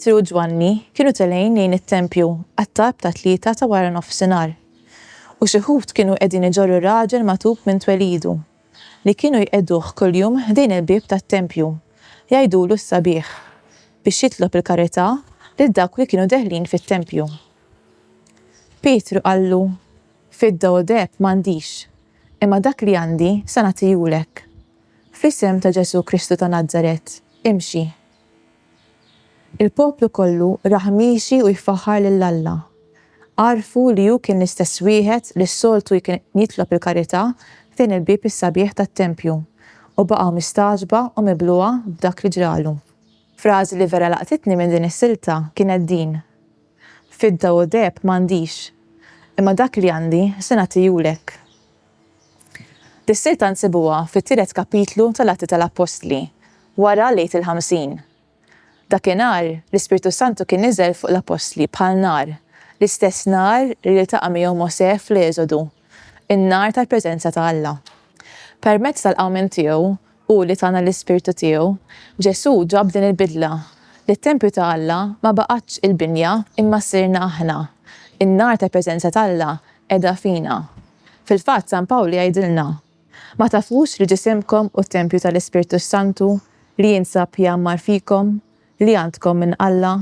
Pietru u Ġwanni kienu telgħin lejn it-tempju għat-talb tat-tlieta ta' waranofsinhar. U xi wħud kienu qegħdin iġorru raġel magħtub minn twelidu, li kienu jqegħduh kuljum ħdejn il-bieb tat-tempju, jgħidulu s-Sabiħ, biex jitlob il-karità lil dawk li kienu deħlin fit-tempju. Pietru qallu, Fidda u deheb m'għandix, imma dak li għandi se nagħtihulek. Fl-isem ta' Ġesù Kristu ta' Nazaret, imxi. Il-poplu kollu rah miexi u jfaħħar lil Alla. Għarfu li hu kien l-istess wieħed li s-soltu kien jitlob il-karità ħdejn il-bieb is-sabiħ tat-tempju, u baqgħu mistagħġba u miblugħa b'dak li ġralu. Frażi li vera laqtitni minn din is-silta kienet din, Fidda u deheb m'għandix, imma dak li għandi se nagħtihulek. Dis-silta nsibuha fit-tielet kapitlu tal-Atti tal-Appostli, wara l-Għid il-Ħamsin. Dakinhar, l-Ispirtu s-Santu kien niżel fuq l-appostli bħal nar, l-istess nar li ltaqa' miegħu Mosè fl-Eżodu, in-nar tal-preżenza ta' Alla. Permezz tal-qawmien tiegħu, hu li tana l-Ispirtu tiegħu, Ġesù ġab din il-bidla, li t-tempju ta' Alla ma baqgħetx il-binja imma sirna aħna. In-nar tal-preżenza t'Alla qiegħda fina. Fil-fatt San Pawl jgħidilna, Ma tafux li ġisimkom hu t-tempju tal-Ispirtu s-Santu li jinsab jgħammar fikom, li għandkom minn Alla?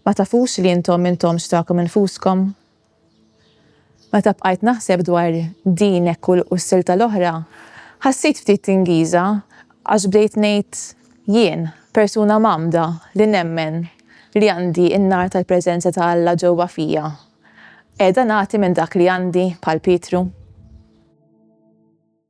Ma tafux li intom m'intomx tagħkom infuskom? Meta bqajt naħseb dwar din hekk u s-silta l-oħra, ħassejt ftit tingiża għax bdejt ngħid, jien, persuna mgħammda li nemmen li għandi n-nar tal-preżenza ta' Alla ġewwa fija, qiegħda nagħti minn dak li għandi bħal Pietru?